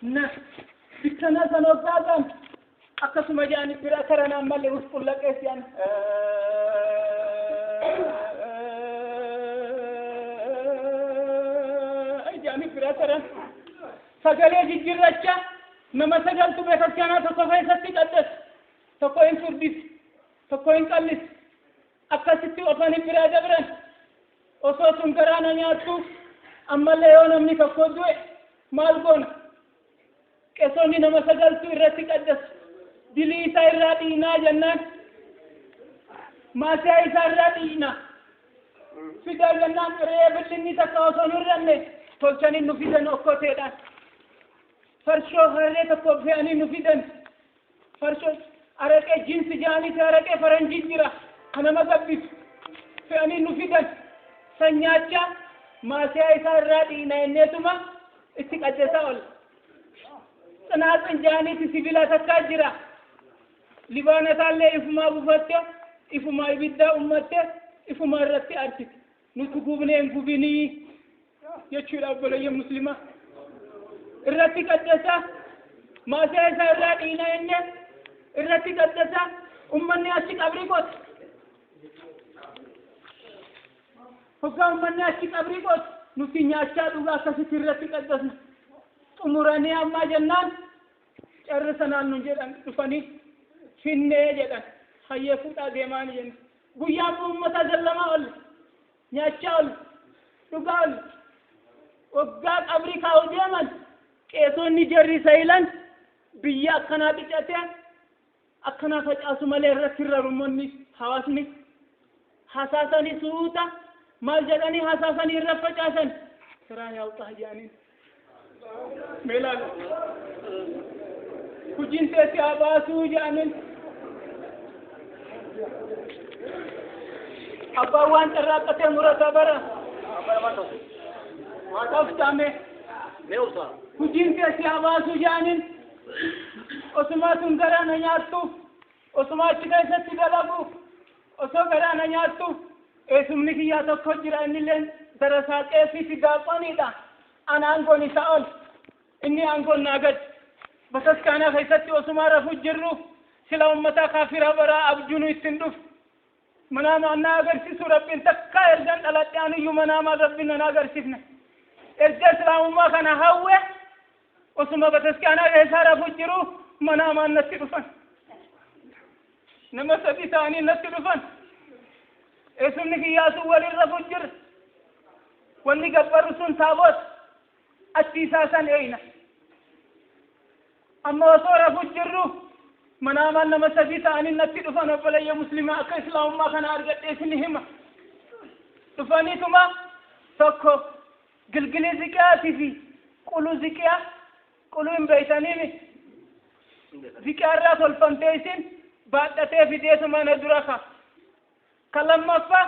Na bikkana san hoggaasan akkasuma jedhani bira karan ammallee usqullaqees jedhan jedhani bira karan sagalee jijjiirracha nama sagaltu beekaskaanaa tokko keessatti qaddas, tokko hin furdis, tokko hin qallis, akkasitti ofani biraa dabran. Osoo sun garaana nyaattu ammallee yoo namni tokko du'e maal goona? Qeesonni nama sagaltu irratti qaddasu. Dilii isaa irraa dhiinaa jennaan, maasiyaa isaa irraa dhiina fidaa jennaan, re'ee billinni takka osoo hin hir'anne tolchanii nu fidan. Okkoteedhaan farshoo harree tokko fe'anii nu fidan. Farshoo araqee jinsi jedhaniiti, araqee faranjii jira kan nama gabbisu, fe'anii nu fidan. San nyaachaa maasiyaa isaa irraa dhiina jenneetuma itti qaddasaa ol. Tsinaaxin jedhaniiti sibiila takkaa jira. Libaanataallee ifumaa buufatte, ifumaa ibiddaa ummatte, ifumaa irratti arsite. Nuti gubnee hin gubinii jechuudha obboleeyyan muslimaa. Irratti qaddasaa maasiyaa isaa irraa dhiina jenne irratti qaddasaa. Ummanni achi qabrii qotu. Hoggaa ummanni achi qabrii qotu nuti nyaachaa dhugaa akkasitti irratti qaddasna. Xumuranii ammaa jennaan carrisanaan nu jedhan, dhufanii finnee jedhan, hayyee fuudhaa deemaani jenna. Guyyaan uummata zallamaa ol nyaachaa ol dhugaa ol. Waggaa qabrii kaa'u deeman qeesonni jarri sayilan biyya akkanaa qicatee akkanaa facaasu malee irratti rarummoonni hawaasni hasaasanii suuta maal jedhanii hasaasanii irra facaasan siraa yaa'uxaa jedhaniin. Mee ilaala. Hojiin teessi haa baasuu jedhaniin. Abbaan waan carraaqqatee murata bara. Obsaame. Hojiin teessi haa baasuu jedhaniin. Osumaa sun garaa na nyaattu. Osuma achi keessatti dalagu. Osoo garaa na nyaattu. Eessumni kiyyaa tokko jira, innillee darasaa qeesii fi daaqoniidha. Ana aangoon isaa ol. Inni aangoon naa gad. Bataskaanaa keessatti osumaa rafuu jirru sila ummataa kaafiraa baraa abjuunu ittiin dhufu. Manaama annaa agarsiisu Rabbiin takkaa ergan dhaladhe aniyyuu manaamaan Rabbiin nan agarsiifne. Erga islaamummaa kana hawwe osuma bataskaanaa keessaa rafuu jiru manaamaan natti dhufan. Nama sadi ta'anii natti dhufan. Eessumni kiyyaa sun waliin rafuu jira. Wanni gabbarru sun taabota. Achi isaa san eeyna. Amma osoo rafuu jirru manaamaan nama sadi ta'anii natti dhufan. Obboleeyya muslimaa, akka islaamummaa kana argadhee isin hima. Dhufaniituma tokko gilgilii ziqiyaatii fi quluu ziqiyaa, quluu hin beeytaniimi, ziqiyaa irraa tolfamtee isin baadhatee fideetuma na dura ka. Ka lammaffaa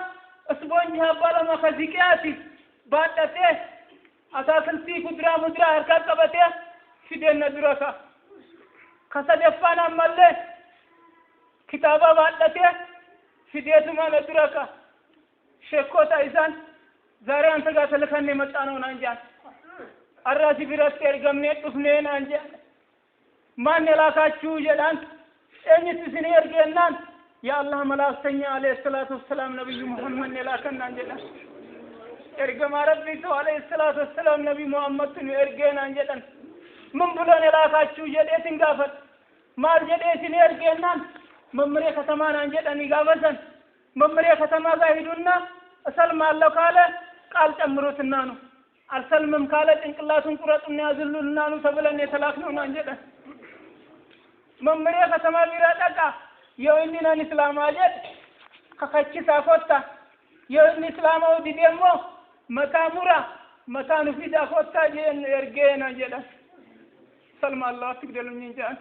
isboonji abbaa lama ka ziqiyaati baadhatee ataakiltii kuduraa muduraa harkaa qabatee fideen na dura ka. Ka sadaffaan ammallee kitaaba baadhatee fideetuma na dura ka. Sheekota isaan ዛሬ አንተ ጋር ተልከን የመጣ ነው naan jedhan. Arraa si biratti ergamnee dhufnee naan jedhan. ማን የላካችሁ jedhaan. Eenyutti isin ergeennaan, የአላህ መላእክተኛ አለይሂ ሰላቱ ወሰላም ነብዩ ሙሐመድ የላከን naan jedhan. Ergamaa Rabbiitu alayhi salaatu wassalaam nabi Muhammad nu ergee naan jedhan. ምን ብሎ ነው የላካችሁ jedheetin gaafadha. Maal jedhee isin ergeennaan, መምሬ ከተማ naan jedhanii gaafasan. መምሬ ከተማ ጋር ሂዱና እሰልማለሁ ካለ ቃል ጨምሩትና ነው፣ አልሰልምም ካለ ጭንቅላቱን ቁረጡና ያዝሉልና ነው ተብለን የተላክነው naan jedhan. መምሬ ከተማ bira dhaqa, yoo inni nan islaamaa jedhe kakachisaa kotta, yoo inni islaamaa dide immoo mataa mura, mataa nu fidaa kottaa jeen ergee naan jedhan. Salmaallahu አትግደሉኝ jedhan.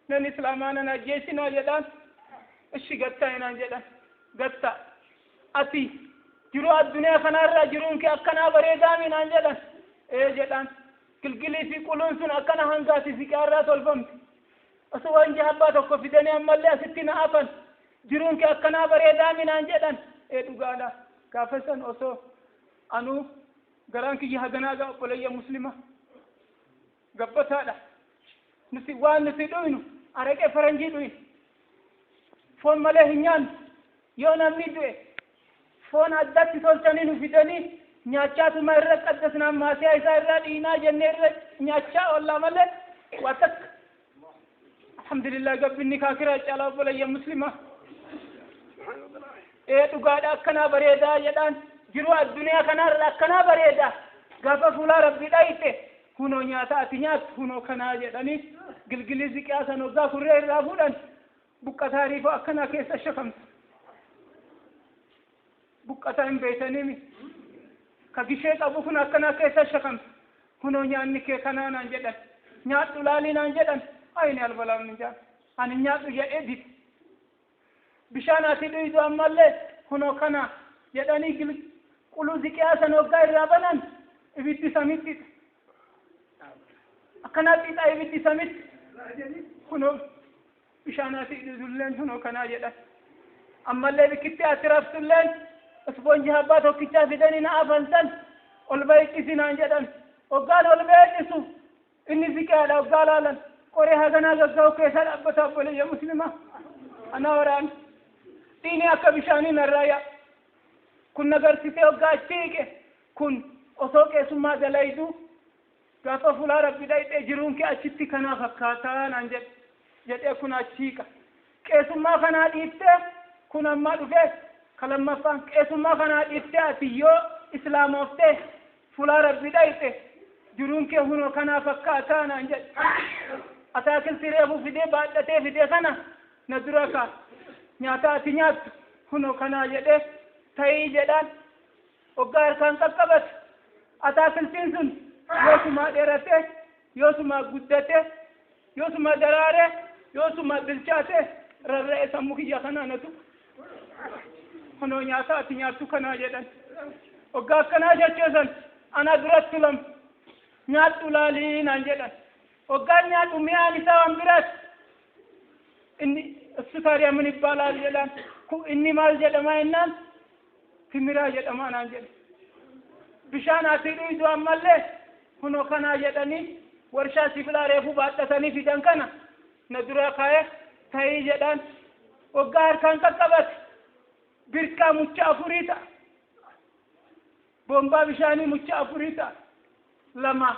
Nan islaamaa nan ajjeesinaa jedhaan. እሺ gattaa naan jedhan. Gatta ati jiruu addunyaa kanarraa jiruun kee akkanaa bareedaami naan jedhan. Ee jedhaan. Gilgilii fi quluun sun akkana hangaati siqaarraa tolfamte. Osoo wanji abbaa tokko fidanii ammallee asitti na afan, jiruun kee akkanaa bareedaami naan jedhan. Ee dhugaadha. Gaafa san osoo anuu garaan kiyya haganaa gaa obboleeyya muslima. Gabbataadha. Nuti waan nuti dhuynu araqee faranjii dhuynu. Foon malee hin nyaannu. Yoo namni du'e foon addatti tolchanii nu fidanii nyaachaatuma irra qaddasnaan maasiyaa isaa irraa dhiinaa jennee irra nyaachaa oollaa malee waa takka. Alhamdulillah, gabbinni kaakiraa caalaa, obboleeyyan muslimaa. Ee, dhugaadha, akkanaa bareedaa jedhaan. Jiruu addunyaa kanarra akkanaa bareedaa. Gaafa fuulaa rabbii dhayite, hunoo nyaata ati nyaattu hunoo kanaa jedhanii gilgilii ziqiyaa san hoggaa kurree irraa fuudhan, buqqataa riifoo akkanaa keessa shakamta. Buqqataa hin beeytaniimi? Ka gishee qabu kun akkanaa keessa shakamta. Hunoo nyaanni kee kanaa naan jedhan. Nyaadhu laalii naan jedhan. Ayni albalaam ni jaan. Ani nyaadhu jedhee dide. Bishaan ati dhuydu ammallee hunoo kana jedhanii quluu ziqiyaa san hoggaa irraa banan, ibiddi samitti akkanaa xiixaa, ibiddi samitti. Kunoo bishaan ati dhuydulleen hunoo kanaa jedhan. Ammallee bikkitti ati raftulleen ispoonjii abbaa tokkichaa fidanii na afansan, ol ba'iccisi naan jedhan. Hoggaan ol ba'ichisu inni ziqiyaadha. Hoggaa laalan qoree haganaa gagga'u keessa dhaabbata. Obboleeyya muslimaa, ana waraan dhiini akka bishaanii narraa yaa kun nagarsiisee. Hoggaa achi hiiqe, kun osoo qeessummaa dalaydu gaafa fuulaa rabbi dhayxee jiruun kee achitti kanaa fakkaataa naan jedhe jedhee kun achi hiiqa. Qeessummaa kanaa dhiiftee, kun ammaa dhufee ka lammaffaan, qeessummaa kanaa dhiiftee ati yoo islaamooftee fuulaa rabbi dhayxe, jiruun kee hunoo kanaa fakkaataa naan jedhe. Ataakiltii reefu fidee baadhatee fidee kana na dura kaa, nyaata ati nyaattu hunoo kanaa jedhee ta'ii jedhaan. Hoggaa harkaan qaqqabate, ataakiltiin sun yoosumaa dheerate, yoosumaa guddate, yoosumaa daraare, yoosumaa bilchaate, rarra'e sammuu kiyya kanaa na tuqa. Hunoo nyaata ati nyaattu kanaa jedhan. Hoggaa akkanaa jechuusan ana duratti lama nyaadhu laalii naan jedhan. Hoggaan nyaadhu mi'aan isaa waan biraati. Inni እሱ ታዲያ ምን ይባላል jedhaan. Inni maal jedhama jennaan, timiraa jedhama naan jedhe. Bishaan ati dhuydu ammallee kunoo kanaa jedhanii warshaa sibilaa reefuu baadhatanii fidan kana na dura kaa'e, ta'ii jedhaan. Waggaa harkaan qaqqabate birkaa mucha afurii ta'a. Boombaa bishaanii mucha afurii ta'a. Lama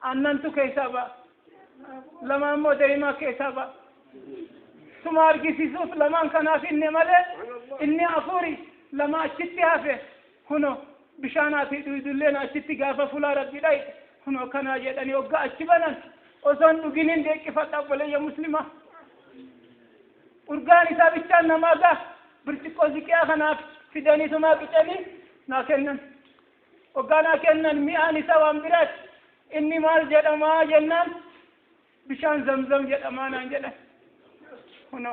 aannantu keessaa ba'a, lama ammoo daa'imaa keessaa ba'a. Suma argisiisuuf lamaan kanaaf inni malee inni afuri, lama achitti hafe. Huno bishaan ati dhuydulleen achitti gaafa fulaa rabbi dhayi hunoo kanaa jedhanii hoggaa achi banan, osoon dhuginin deeqqifadha. Obboleeyya muslimaa, urgaan isaa bichaan namaa gaa. Birciqqoo ziqiyaa kanaaf fidanii qicanii naa kennan. Hoggaa naa kennan mi'aan isaa waan biraati. Inni maal jedhamaa jennaan, bishaan zamzam jedhamaa naan jedhan. Huno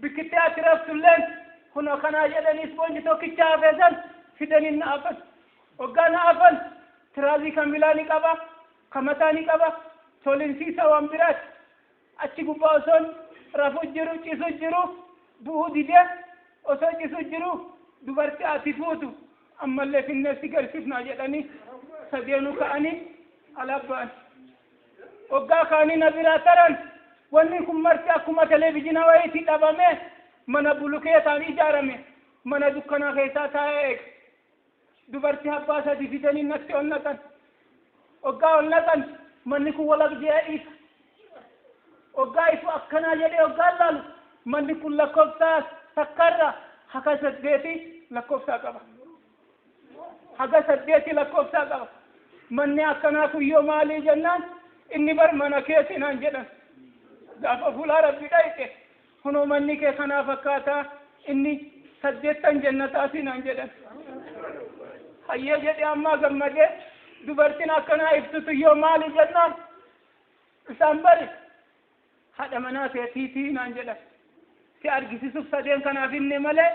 bikkittee ati raftulleen hunoo kanaa jedhanii ispoonji tokkicha hafeesan fidanii na afan. Hoggaa na afan tiraazii kan bilaa ni qaba, kan mataa ni qaba, tolinsiisa waan biraati. Achi gubbaa osoon rafu jiru, cisu jiru, bu'uu didee osoo cisu jiru, dubartii ati fuutu ammallee finnee si garsiifnaa jedhanii sadeenuu ka'anii alabba'an. Hoggaa kaanii na biraa taran, wanni kun marti akkuma televezyiina wayiitti dhabame, mana bulukeetaan ijaarame, mana dukkanaa keessaa taa'ee eega. Dubartii abbaa sadi fidanii natti ol naqan. Hoggaa ol naqan manni kun walak jedhee ifa. Hoggaa ifu akkanaa jedhee hoggaa laalu, manni kun lakkoofsaa takkarra haga saddeeti lakkoofsaa qaba. Haga saddeeti lakkoofsaa qaba. Manni akkanaa kun yoo maalii jennaan, inni bar mana keeti naan jedhan. Gaafa fuulaa rabbi dhayxe kunoo manni kee kanaa fakkaataa, inni saddeettan jannataati naan jedhan. Hayyee jedhee ammaa gammadee, dubartiin akkanaa ibsutu yoo maali jennaan, isaan bari haadha manaa teetiitii naan jedhan. Si argisiisuuf sadeen kanaaf inni malee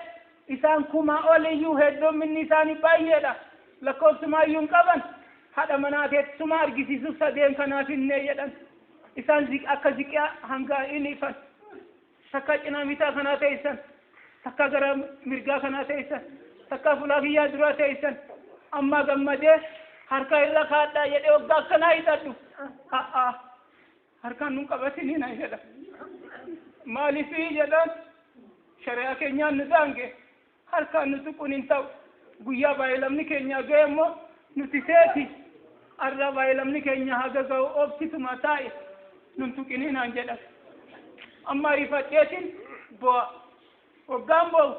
isaan kumaa ol iyyuu hedduminni isaanii baay'eedha, lakkoofsumaayyuu hin qaban. Haadha manaa teessuma argisiisuuf sadeen kanaaf inni jedhan. Isaan akka ziqiyaa hanga inni ifan, takka cinaa mitaa kanaa teessan, takka gara mirgaa kanaa teessan, takka fuulaa kiyyaa duraa teessan. Amma gammadee Harka irra kaadhaa jedhee waggaa akkanaa hidhadhu. A'a, harkaan nun qabatini naan jedha. Maaliifii jedhaan, shari'aa keenyaan nu daange, harkaan nu tuquun hin ta'u. Guyyaa baay'ilamni keenya ga'e immoo nuti seeti. Arra baay'ilamni keenya haga ga'u obsituma taa'e, nun tuqinii naan jedha. Amma ariifadheetiin bo'a. Waggaan bo'u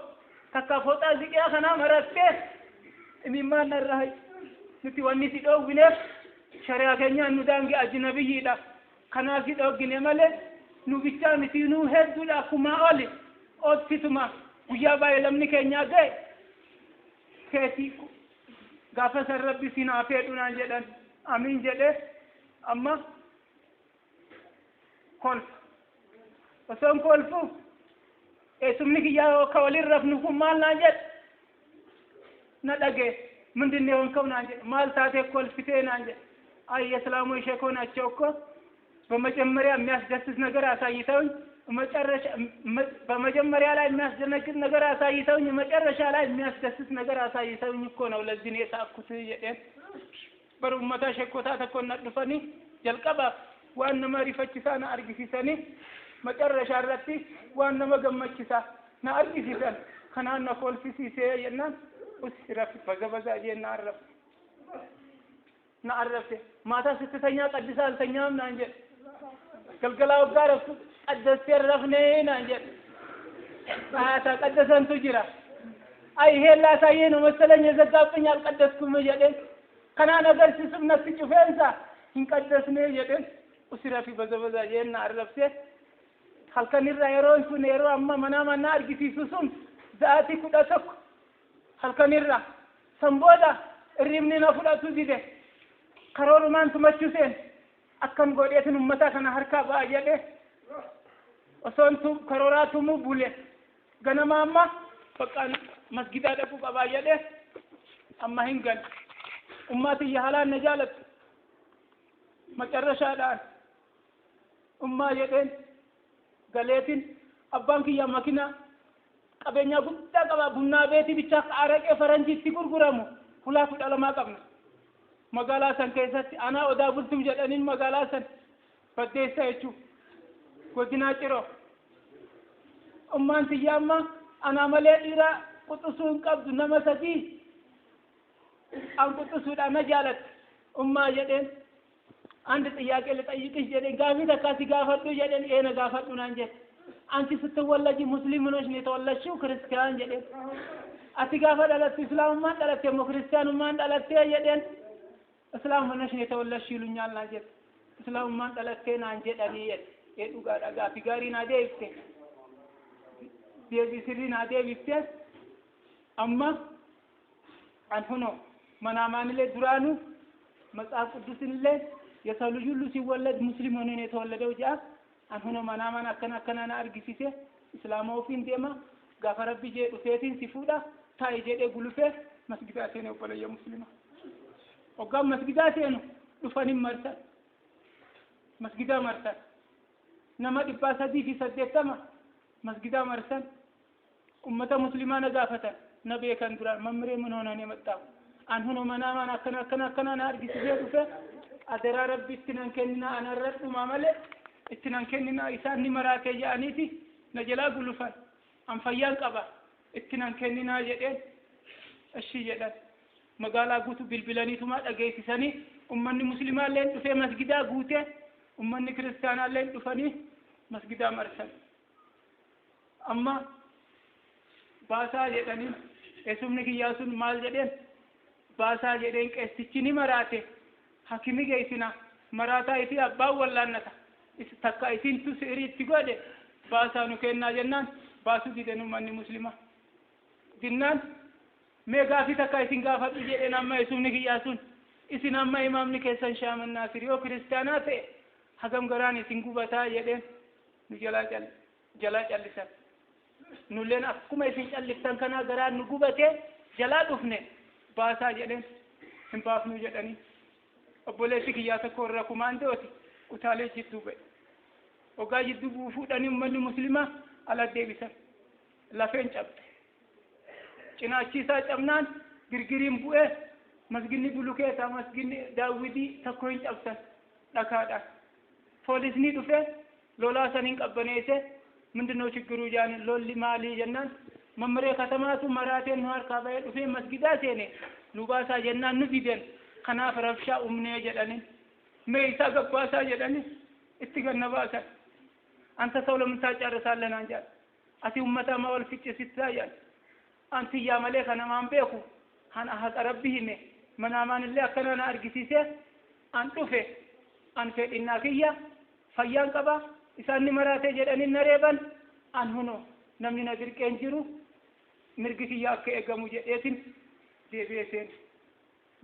takka fooxaa ziqiyaa kanaa marattee imimmaan narra hayi. Nuti wanni si dhoowwineef shari'aa keenyaan nu daange, ajnabiyyiidha. Kanaaf si dhooggine malee nu bichaa miti, nuu hedduudha, akkumaa oli. Obsituma guyyaa baay'ilamni keenya ga'e keetii gaafa san Rabbi si naa fedhu naan jedhan. Amiin jedhee amma kolfa. Osoon kolfu eessumni kiyyaa akka waliin rafnu kun maal naan jedhe na dhagee, ምንድን ነው የሆንከው naan jedhe. Maal taatee kolfitee naan jedhe. አይ የእስላሞች ሼኮ ናቸው እኮ፣ በመጀመሪያ የሚያስደስት ነገር አሳይተውኝ መጨረሻ፣ በመጀመሪያ ላይ የሚያስደነግጥ ነገር አሳይተውኝ መጨረሻ ላይ የሚያስደስት ነገር አሳይተውኝ እኮ ነው፣ ለዚህ ነው የሳቅኩት jedheen. Bar ummata sheekotaa tokko na dhufanii jalqabaaf waan nama rifachisaa na argisiisanii መጨረሻ irratti waan nama gammachisaa na argisiisan, kanaan na kolfisiisee jennaan, us rafi baza baza jeen na arrabse na arrabse. ማታ ስትተኛ ቀድሰህ አልተኛም naan jedhe. Galgala waggaa raftu qaddastee rafnee naan jedhe. Haata qaddasantu jira. አይ ይሄን ላሳየህ ነው መሰለኝ የዘጋብኝ፣ አልቀደስኩም jedheen. Kanaan agarsiisuuf natti cufeensa hin qaddasne jedheen. Usi rafi baza baza jeen na arrabse. Halkanirra yeroon sun, yeroo amma manaa manaa argisiisu sun, sa'aatii 11 halkanirra. San booda irribni na fudhatu dide. Karoorumaan tumachuu seen akkam godheetin ummata kana harkaa ba'a jedhe osoon karooraa tumuu bule. Ganama amma bakka masgidaa dhaquu qabaa jedhe amma hin galle. Ummaatiyya halaan na jaalattu. Macarrashaadhaan ummaa jedheen galeetin, abbaan kiyya makina qabeenyaa guddaa qaba. Bunnaa beetii bichaa araqee faranjiitti gurguramu hulaa 12 qabna magaalaa san keessatti. Anaa Odaa Bultum jedhaniin, magaalaa san Baddeessa jechuu, godinaa Ciroo. Ummaan tiyya amma anaa malee dhiira quxisuu hin qabdu, nama sadii an quxisuudha, na jaalatti. Ummaa jedheen, አንድ ጥያቄ ልጠይቅሽ jedheen. Gaafii takka si gaafadhu jedheen. Ee, na gaafadhu naan jedhe. አንቺ ስትወለጂ ሙስሊም ሆነሽ ነው የተወለድሽው ክርስቲያን jedheen. Ati gaafa dhalattu islaamummaan dhalatte moo ክርስቲያኑmaan dhalatte jedheen. እስላም ሆነሽ ነው የተወለድሽ ይሉኛል naan jedhe. Islaamummaan dhalattee naan jedhanii jedhe. Ee, dhugaadha, gaafii gaarii naa deebifte, deebii sirrii naa deebifte. Amma an huno manaaማንillee duraanuu መጽሐፍ ቅዱስንillee የሰው ልጅ ሁሉ ሲወለድ ሙስሊም ሆኖ ነው የተወለደው jedha. An huno manaamaan akkana akkana na argisiise, islaama ofiin deema, gaafa Rabbi jee dhufeetiin si fuudha, taa'i jedhee gulufee masgidaa seene. Obboleeyya muslima, hoggaan masgidaa seenu dhufanii marsan, masgidaa marsan. Nama 380 masgidaa marsan. Ummata muslimaa na gaafatan, na beekan duraan. መምሬ ምን ሆነ ነው የመጣው? An huno manaamaan akkana akkana akkana na argisiisee dhufe, adaraa Rabbi itti nan kenninaa, anarra dhumaa malee itti nan kenninaa, isaan ni maraate jedhaniiti na jalaa gulufan, an fayyaan qaba, itti nan kenninaa jedheen. እሺ jedhan. Magaalaa guutuu bilbilaniituma dhageessisanii ummanni muslimaallee dhufee masgidaa guutee, ummanni kiristaanaallee dhufanii masgidaa marsan. Amma baasaa jedhanii. Eessumni kiyyaa sun maal jedheen? Baasaa jedheen, qeessichi ni maraate, hakimi geessina, maraataa isii abbaan wallaannata, takka isintu si'iriitti godhe, baasaa nu kennaa jennaan baasuu diden. Ummanni muslima dinnaan, mee gaafii takka isin gaafadhu jedheen. Amma eessumni kiyyaa sun, isin amma imaamni keessan Shaaman Naasir yoo kiristaanaa ta'e hagam garaan isin gubataa jedheen. Nu jalaa callisan. Nulleen akkuma isin calliftan kanaa garaan nu gubatee jalaa dhufne. Baasaa jedheen, hin baafnu jedhanii. Obboleessi kiyyaa tokko irra kumaandooti utaalee jidduu ba'e. Hoggaa jidduu bu'u fuudhanii ummanni muslimaa ala deebisan. Lafeen cabxe, cinaachi isaa cabnaan girgiriin bu'ee. Masginni bulukeeta, masginni daawwitii tokko hin cabsan dhakaadhaan. Poolisni dhufe lolaa san hin qabbaneesse. ምንድነው ችግሩ ጃን lolli maalii jennaan መምሬ ከተማቱ maraateen nu harkaa bahee dhufee masgidaa seene nu baasaa jennaan nu diden, kanaaf rabshaa umnee jedhani. Mee isaa gabbaasaa jedhani itti ganna baasan. አንተ ሰው ለምን ታጫርሳለህ naan jedhan. Ati ummata ma wal ficcisitaa jedhan. Antiyyaa malee kanamaan beeku han haqa Rabbi hime manaamaan illee akkana na argisiise an dhufe an fedhinnaa kiyya fayyaan qaba isaan ni maraatee jedhanii na reeban an huno namni na dirqeen jiru mirgi kiyya akka eegamu jedheetin deebi'ee seene.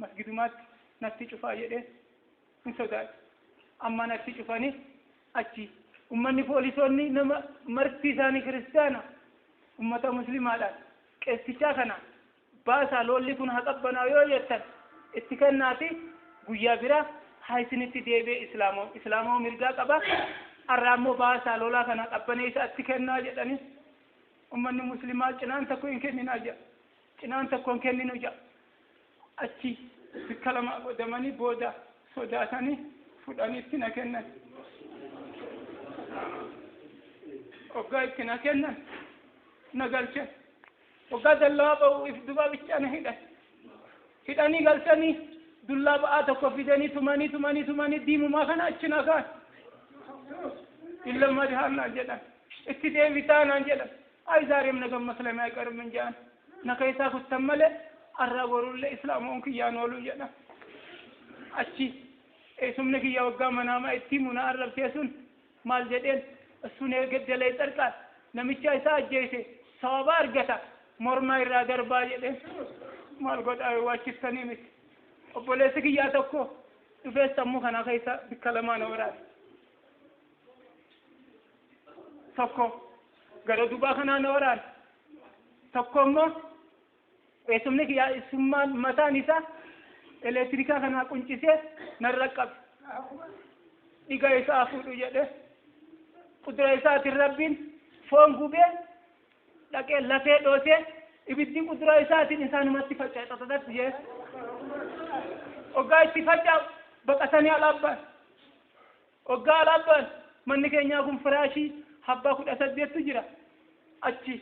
Masgidumaatti natti cufaa jedhee hin sodaadhe. Amma natti cufanii achi ummanni poolisoonni nama marti isaanii kiristaana ummata muslimaadhaan qeessichaa kana baasaa lolli kun haa qabbanaa yoo jettan itti kennaati guyyaa bira haa isinitti deebi'e islaamoo islaamoo mirgaa qaba arraa immoo baasaa lolaa kana qabbanee isa itti kennaa jedhanii ummanni muslimaa cinaan tokko hin kenninaa jedha, cinaan tokko hin kenninu jedha. Achi bikka lama godhamanii booda sodaatanii fudhanii itti na kennan. Waggaa itti na kennan na galchan. Waggaa dallaa ba'u if dubaa bichaa na hidhan. Hidhanii galchanii dullaa ba'aa tokko fidanii tumanii tumanii tumanii diimumaa kana achi na kaan. Illamma naan jedhan. Itti deebitaa naan jedhan. Ay ዛሬም ነገ መስለም አይቀርም እንጂ አን ነከይሳ ኩተን malee arraa borullee islaamoon kiyyaan oolu jedha. Achi eessumni kiyya waggaa manaamaa itti himu na arrabsee sun maal jedheen እሱን የገደለ ይጸድቃል namicha isa ajjeese sababa argata morma irraa darbaa jedheen. Maal godhaa waachiftanii miti. Obboleessi kiyyaa tokko dhufee sammuu kana keessa bikka lamaan waraane. Tokko gara dubaa kanaa na waraane, tokko immoo eessumni kiyyaa isummaan mataan isaa elektirikaa kanaa quncisee narra qabe. Dhiga isaa fuudhu jedhe qudura isaatiin Rabbiin foon gubee dhaqee lafee dhoosee ibiddi qudura isaatiin isaanumatti faca'e xaxaxatti jee. Waggaa itti faca'u baqatanii alaabban. Waggaa alaabban manni keenyaa kun firaashii habbaa 18tu jira. Achi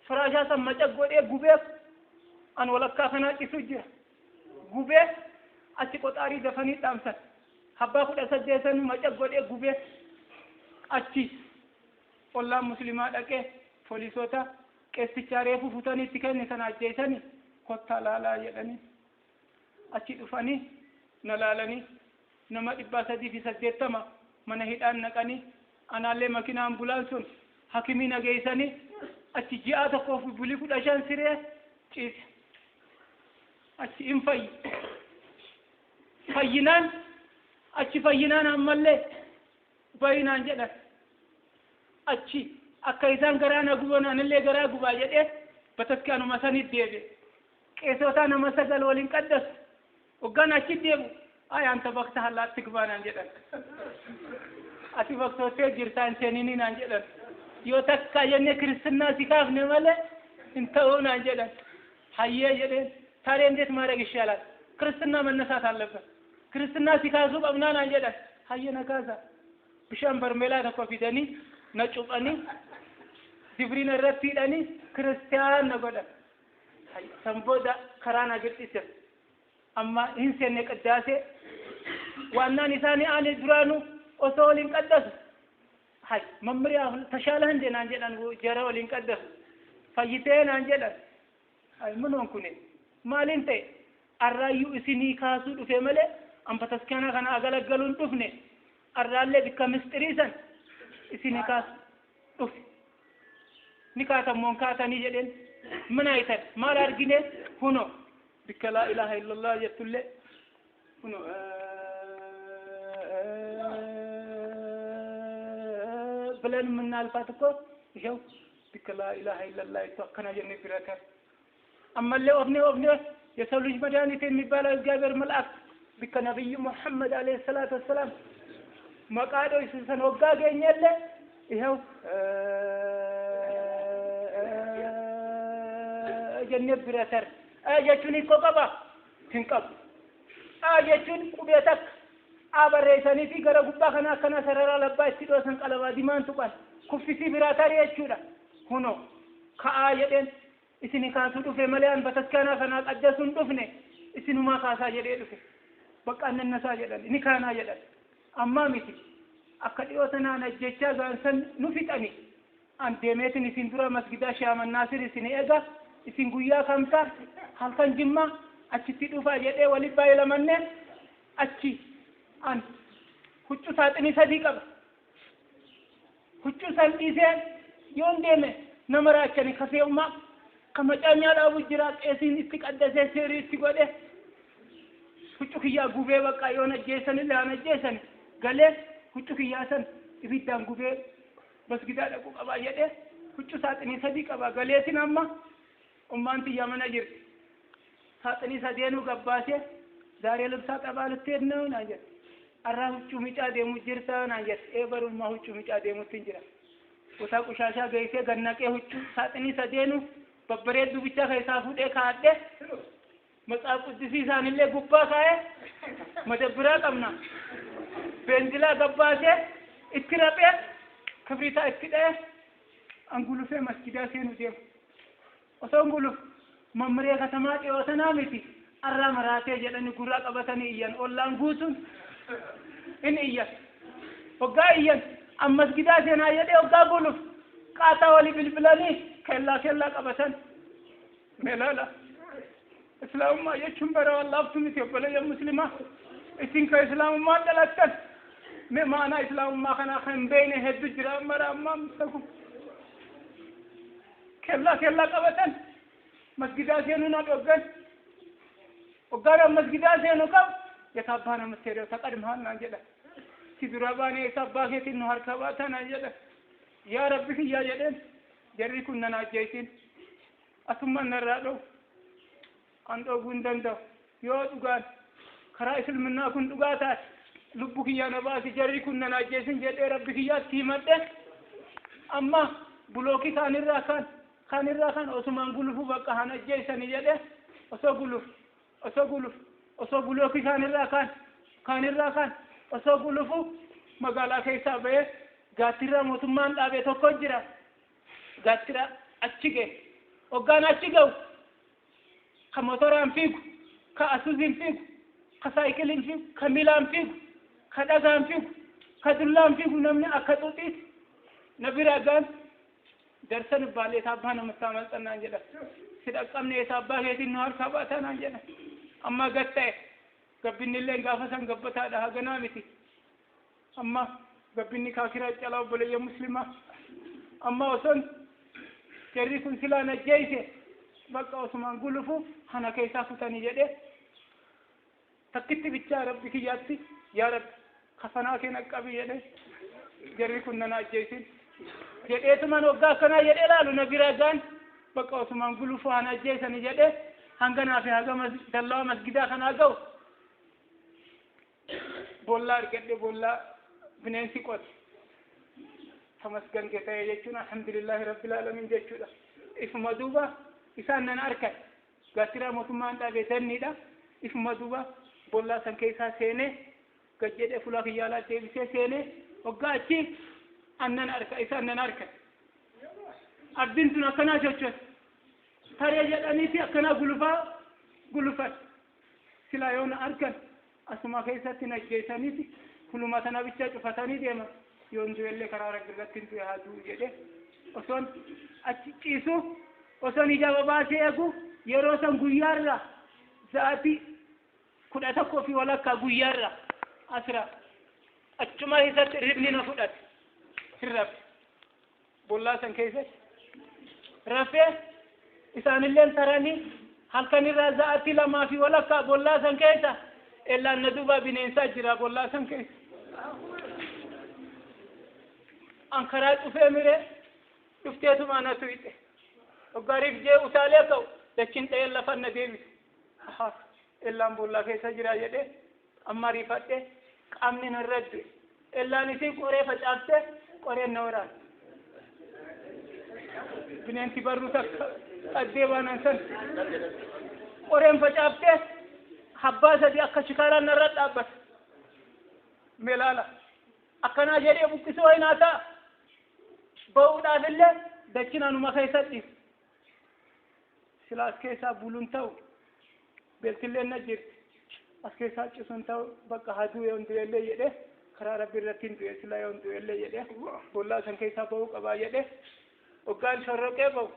firaashaa san maca godhee gubee an walakkaa kanaa cisu jira. Gubee achi qoxaarii dafanii dhaamsan. Habbaa 18 maca godhee gubee achi ollaan muslimaa dhaqee poolisoota qeessichaa reefu futanii itti kenne sana ajjeesanii kottaa laalaa jedhanii achi dhufanii na laalanii nama 380 mana hidhaan naqanii anaallee makiina ambulaansuun hakimii na geessanii achi ji'a tokkoof bulii 15 siree ciise. Achi hin fayyi fayyinaan achi fayyinaan ammallee bayinaan jedhan. Achi akka isaan garaa na guban anillee garaa gubaa jedhee bataskaanuma sanitti deebi'e. Qeessota nama 9 waliin qaddasu waggaan achi deemu ay anta bakta hallaatti gubaa naan jedhan. Ati baktoottee jirta hin seeninii naan jedhan. Yoo takka jennee kiristinnaa si kaafne malee hin ta'uu naan jedhan. Hayyee jedheen ታዲያ እንዴት ማድረግ ይሻላል? ክርስትና መነሳት አለበት። ክርስትና ሲካሱ qabnaa naan jedhan. Hayyee na kaasa. Bishaan barmeelaa tokko fidanii na cuphanii dibriina irratti hidhanii kiristiyaan na godhan. San booda karaa na girxisan. Amma hin seenne qiddaasee waannaan isaanii ani duraanuu osoo waliin qaddasu hay መምሪያ ተሻለህ እንዴ naan jedhan jara waliin qaddasu fayyitee naan jedhan. Hay ምን ሆንኩ እኔ maaliin ta'e arraayyuu isinii kaasuu dhufe malee an bataskaana kana agalaggaluun dhufne arraallee bikka misxirii san isinii kaasu dhufe. Ni kaatan kaatanii jedheen ምን አይተን maal argine huno bikka laa ilaaha illallah jettullee huno ብለን የምናልፋት እኮ ይኸው bikka laa ilaaha illallah jettu akkana jenne bira tare. ammallee ofne ofne የሰው ልጅ መድኃኒት የሚባለው እግዚአብሔር መልአክ bikka ነቢዩ ሙሐመድ አለይሂ ሰላቱ ወሰላም መቃዶ ስሰን ወጋ ገኘለ ይኸው jenne bira tare jechuun hiikoo qaba. Hin qabu. A jechuun qubee takka A barreessanii fi gara gubbaa kana akkana sarara labbaa itti dhoosan, qalamaa dimaan tuqan, kuffisii biraa tarii jechuudha. Kunoo ka'aa jedheen, isini kaasuu dhufe malee an bataskaanaa kanaa qaddasuun dhufne, isinumaa kaasaa jedhee dhufe. Bakka annannasaa jedhan ni kaanaa jedhan. Ammaa miti, akka dhiyoo tanaan ajjechaa gaansan nu fixani. An deemeetin isin dura masgidaa Shaaman Naasir isin eega, isin guyyaa kamsa halkan jimmaa achitti dhufaa jedhee wali baay'ilamanne. Achi an huccuu saaxinii 3 qaba. Huccuu san dhiisee yoon deeme nama raachani kafee'umaa ka macaanyaa dhaabu jira, qeesiin itti qaddasee seerii itti godhe. Huccuu kiyyaa gubee, bakka yoon ajjeessanillee haan ajjeessani, galee huccuu kiyyaa san ibiddaan gubee masgidaa dhaquu qabaa jedhee, huccuu saaxinii 3 qaba. Galeetin amma ummaan tiyya mana jirti. Saaxinii sadeenuu gabbaasee, "ዛሬ ልብስ አጠባ ልትሄድ ነው?" naan jette. "Arraa huccuu micaa deemu jirta?" naan jette. "Ee, barummaa huccuu micaa deemutti hin jira." Kutaa qushaashaa geessee gannaqee, huccuu saaxinii sadeenuu babbareedduu bichaa keessaa fuudhee kaa'adhe, matsaaf quddisii isaanillee gubbaa kaa'ee, madabbiraa qabna, beenzilaa gabbaasee itti raphee, kibriitaa itti dha'ee, an gulufee masjidaa seenuu deema. Osoo guluf, "Mammiree katamaa dhiyoo tanaa miti, arraa maraatee" jedhanii gurraa qabatanii iyyan. Ollaan guutuun in iyyan. Hoggaa iyyan, an masgidaa seenaa jedhee hoggaa guluf, qaataa walii bilbilanii kellaa kellaa qabatan. Meelaala, islaamummaa jechuun bara wallaaftu miti. Obboleeyyan muslimaa, isin ka islaamummaa dhalattan, mee maanaa islaamummaa kanaa kan hin beekne hedduu jira. Mara ammaa misaku kellaa kellaa qabatan, masgidaa seenuu na dhoggan. Hoggaan masgidaa seenu qabu, "የት አባህ ነው የምትሄደው? ተቀድመሃል" naan jedha. "Si dura baanee eessa abbaa keetiin nu harka baata?" naan jedha. "Yaa rabbi kiyyaa," jedheen, "jarri kun nan ajjeesin, asummaan narraa dhowu, an dhooguu hin danda'u. Yoo dhugaan karaa isliminnaa kun dhugaa taate, lubbu kiyyaa na baasi, jarri kun nan ajjeesin" jedhee rabbi kiyyaatti himadhe. Amma bulookii kaanirraa kan kaanirraa kan osumaan gulufu, bakka han ajjeesani jedhe, osoo guluf, osoo guluf, osoo bulookii kaanirraa kan kaanirraa kan osoo gulufu, magaalaa keessaa bahee gaattirraa mootummaan dhaabe tokko jira, gaattira achi ga'e. Hoggaan achi ga'u, ka motoraan fiigu, ka asuuziin fiigu, ka saayikiliin fiigu, ka miilaan fiigu, ka dhagaan fiigu, ka dullaan fiigu, namni akka xuxiiti na bira gaan. "ደርሰን ባል የት አባህ ነው የምታመልጠን?" naan jedha. "Si dhaqqabne, eessa abbaa keetiin nu harkaa baata?" naan jedha. Amma gad ta'e, gabbinni illee gaafa san gabbataadha, haganaa miti. Amma gabbinni kaakiraa calaa. Obboleeyyan muslimaa, amma oson jarri kun silaa na jeeyse, bakka osumaan gulufu hana keessaa kutanii jedhe, takkitti bichaa rabbi kiyyaatti, "Yaa rabbi, kafanaa kee naqqabi" jedhe, "jarri kun nana ajjeesin" jedheetuman waggaa akkanaa jedhee laalu, na bira gaan, bakka osumaan gulufu hana ajjeesanii jedhe, hanganaa fi haga dallaa masgidaa kanaa ga'u bollaa argadhe, bollaa bineensi qote. Tamasgan ta'e jechuun alhamdulillahi rabbil alamin jechuudha. Ifuma duuba isaan nan arkan, gaattiraa mootummaan dhaabe danniidha. Ifuma duuba bollaa san keessaa seenee, gad jedhee fuula kiyyaalaa deebisee seenee, waggaa achi annan arka, isaan nan arkan. Abdiin tun akkanaa sochote, taree jedhaniiti akkanaa gulufaa gulufan. Silaa yoo na argan asuma keessatti na ajjeesaniiti fuluma tana bichaa cufatanii deeman. Yoon du'ellee karaa rabbi irratti hin du'e, haa du'u jedhe, osoon achi ciisu, osoon ija babaasee eegu, yeroo san guyyaarra sa'aatii 11:30 guyyaarra asira, achuma keessatti ribni na fudhate, hin rafe. Bollaa san keessatti rafee, isaanilleen taranii halkanirraa sa'aatii 2:30 bollaa san keessa ellaan na duuba bineensaa jira bollaa san keessa. An karaa cufee mire, dhufteetuma na tuyxe. Hoggaariif jee utaalee ka'u, dachin dha'ee lafa na deebisu. Aha, ellaan bollaa keessa jira jedhee amma riifadhe, qaamni narra du'e. Ellaan isin qoree facaaftee, qoreen na waraane. Bineensi barruu takka qaddee baanan san qoreen facaaftee. Habbaa sadi akka shikaaraa narra dhaabbate. Melaala akkanaa jedhee buqqisoo hinaa ta'a. Ba'uudhaaf illee dachin anuma keessatti sila as keessaa buluun ta'u, beeltillee na jirti, as keessaa cisuun ta'u, bakka haa du'e yoon du'ellee jedhee, karaa Rabbi irratti hin du'e sila yoon du'ellee jedhee, boollaa san keessaa ba'uu qabaa jedhee, hoggaan shorroqee ba'u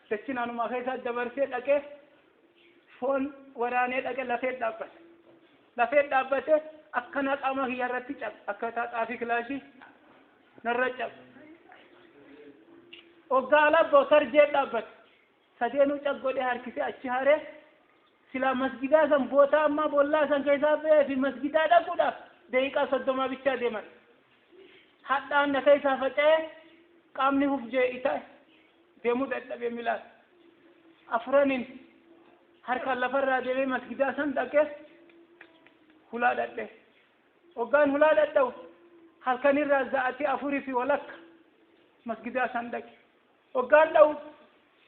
dachin anuma keessaa dabarsee dhaqee, foon waraanee dhaqe, lafee dhaabbate. Lafee dhaabbate akkana qaama kiyya irratti cabe, akka xaafii kilaashii narra cabe. Hoggaa ala ba'u sarjee dhaabbate. Sadeenuu cab godhee harkisee achi haree, silaa masgidaa san bootaa ammaa boollaa san keessaa ba'ee fi masgidaa dhaquudhaaf daqiiqaa 30 bichaa deeman. Hadhaan na keessaa faca'ee, qaamni hufjee ita deemuu dadhabee, milaan afuraniin harkaan lafarraa deemee masgidaa san dhaqee hulaa dhadhe. Hoggaan hulaa dhadha'u halkanirraa za'atii 4:30 masgidaa san dhaqe. Hoggaan dha'u,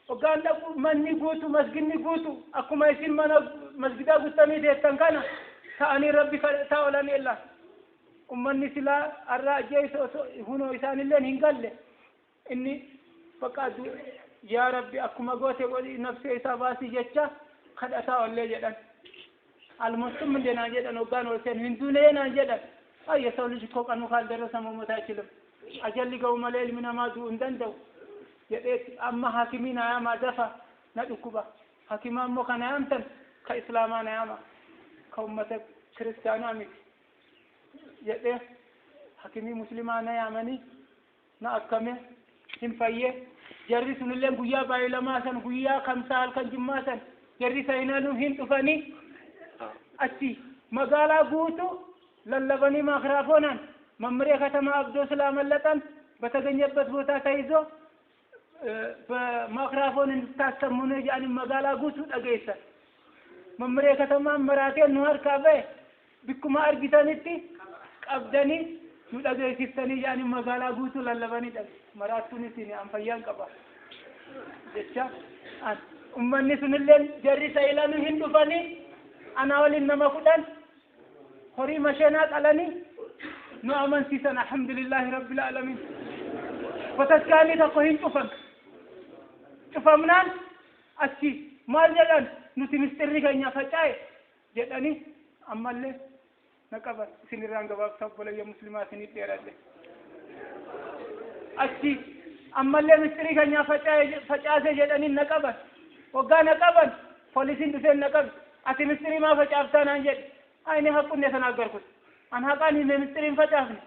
hoggaan dhaqu, manni guutu, masgidni guutu, akkuma isin mana masgidaa guuttanii teettan kana ta'anii Rabbi kadhataa oolan illa. Ummanni silaa har'a ajjeessa osoo hunoo isaanilleen hin galle, inni bakka yaa Rabbi akkuma goote godhi, nafsee isaa baasii jecha kadhataa oollee jedhan. አልሞትም እንዴ naan jedhan. Hoggaan ol seenu hin duunee naan jedhan. አይ የሰው ልጅ እኮ ቀኑ ካልደረሰ መሞት አይችልም፣ ajalli ga'u malee ilmi namaa du'uu hin danda'u jedhee, amma hakimii na yaamaa, dafa na dhukkuba. Hakimaa immoo kana yaamtan ka islaamaa na yaama, ka ummata kiristaanaa miti jedhee, hakimii muslimaa na yaamanii na akkame, hin fayyee. Jarri sunillee guyyaa baay'ilamaa san, guyyaa kamsaa halkan jummaa san, jarri sayinanuu hin dhufanii achi magaalaa guutu lallabanii ማክራፎናን መምሬ ከተማ አብዶ ስላመለጠን በተገኘበት ቦታ ተይዞ በማክራፎን እንድታሰሙን jedhanii magaalaa guutuu dhageessan. መምሬ ከተማ maraateen nu harkaa ba'e, bikkuma argitanitti qabdanii nu dhageessiftanii jedhanii magaalaa guutuu lallabanii dhage. Maraattuun isin an fayyaan qaba jecha ummanni sunillee jarri sa'ilanuu hin dhufanii, ana waliin nama 10 horii masheenaa qalanii nu amansiisan. Alhamdulillahi rabbil alamin. Bataskaanii tokko hin cufan. Cufamnaan achi maal jedhan? Nuti misxirri keenya faca'e jedhanii ammallee na qaban. Isin irraan gabaabsa, obboleeyyan muslimaa, isinit dheeradhe. Achi ammallee misxirii keenya faca'e, facaase jedhanii na qaban. Waggaa na qaban poolisiin dhufee na qabe. Ati misxirii maa facaaftaa naan jedhe. አይ እኔ ሀቁን ነው የተናገርኩት፣ አን ሀቃን ይሄ ምስጢሪን ፈጫፍነ፣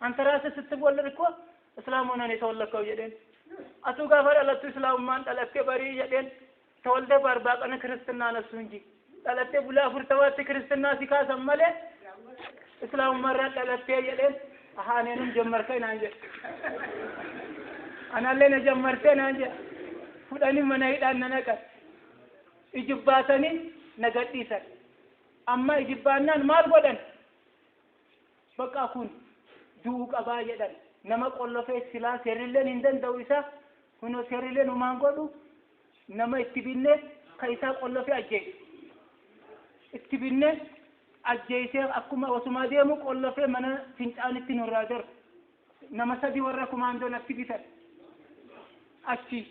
አንተ ራስህ ስትወለድ እኮ እስላም ሆነህ ነው የተወለድከው jedheen. Atuu gaafa dhalattu islaamummaan dhalattee barii jedheen. ተወልደህ በ40 ቀን ክርስትና ነሱ እንጂ dhalattee bulaa 40tti ክርስትና si kaasan malee islaamummaarraa dhalattee jedheen. Ahaa, እኔንም ጀመርከኝ naan jedhe. Anallee na ጀመርtee naan jedhe. Fudhanii mana hidhaan na naqan. Ijibbaatanii na gadhiisan. Amma ijibbaannaan maal godhan? Bakka kun du'uu qabaa jedhan. Nama qollofee silaa seerrilleen hin danda'u isa kunoo seerrilleen humaan godhu, nama itti binne ka isaa qollofee ajjeesu itti binne ajjeesee, akkuma osuma deemu qollofee mana fincaanitti nurraa darbu. Nama sadi warra kumaandoo natti bitan. Achi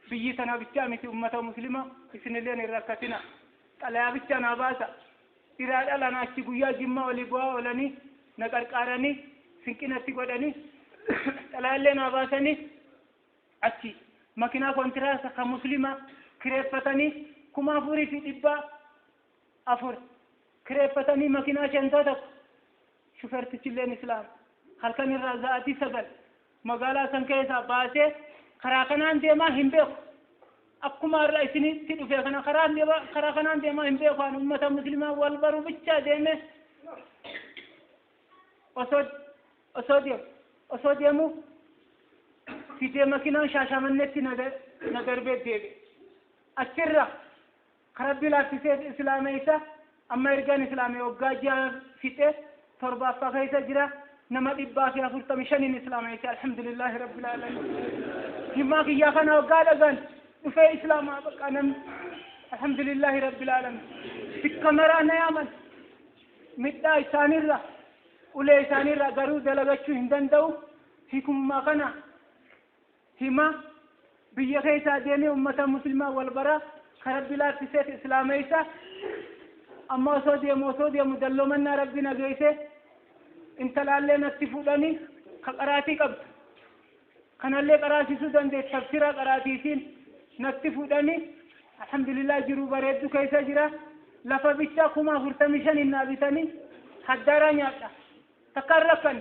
biyyi tana bichaa miti, ummata muslima, isinilleen hin rakkatina, xalayaa bichaa naa baasa. Dhiraa dhalan achi guyyaa jimma olii bu'aa oolanii na qarqaaranii, sinqinatti godhanii, xalayaallee naa baasanii, achi makinaa kontiraasa ka muslima kireeffatanii 4,400 kireeffatanii, makinaa shantaa tokko, shufertichilleen islaam, halkan irraa za'atii 9 magaalaa san keessaa baasee, karaa kanaan deemaa hin beeku, akkuma irra isinitti dhufe kana karaa kanaan deemaa hin beeku an. Ummata muslimaa wal baru bichaa deeme. Osoo deemu fidee makinaan Shaashamannetti na darbee deebi. Achirra karabbi laaffisee islaameessa. Amma ergaan islaamee waggaa 6 fixee torbaffaa keessa jira. Nama 145n islaameessa, alhamdulillahi rabbil alamin. Himmaa kiyyaa kana waggaa dhagan dhufee islaamaa baqa namni, alhamdulillahi rabbil alamin. Bikka maraa na yaaman. Midhaa isaanirra, ulee isaanirra garuu dalagachuu hin danda'u. Hikummaa kana hima biyya keessaa deemee ummata muslimaa wal bara ka Rabbi laaffiseef islaameessa. Amma osoo deemu dalloomannaa Rabbi na geesse. Intalaallee natti fuudhanii ka qaraatii qabdu kanallee qaraasisuu dandeessu, tafsiraa qaraatiitiin natti fuudhanii. Alhamdulillah, jiruu bareeddu keessa jira. Lafa bichaa 45,000 naa bitanii haddaaraa nyaadha, takkaan rakkan,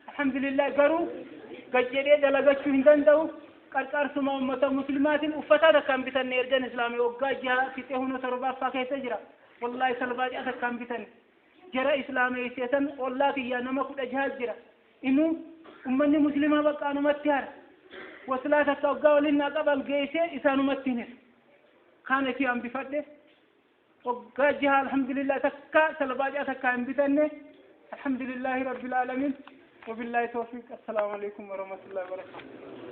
alhamdulillah. Garuu gad jedhee dalagachuu hin danda'u. Qarqaarsuma ummata muslimaatiin uffata takkaan bitanne. Ergan islaamii waggaa 6 fixee huna torbaffaa keessa jira. Wallahi, salbaacaa takkaan bitanne. Jara islaameesseetan ollaa kiyyaa nama 16 jira. Inuu ummanni muslimaa baqqaanumatti hara. Waslaa takka waggaa waliin naa qaban geessee isaanumatti hin hira. Kaan itti hambifadhe. Waggaa 6, alhamdulillah, takka salbaacaa takka hin bitanne. Alhamdulillahi rabbil alamin. Wabillahi tawfiq. Assalaamu alaikum warahmatullahi wabarakatuh.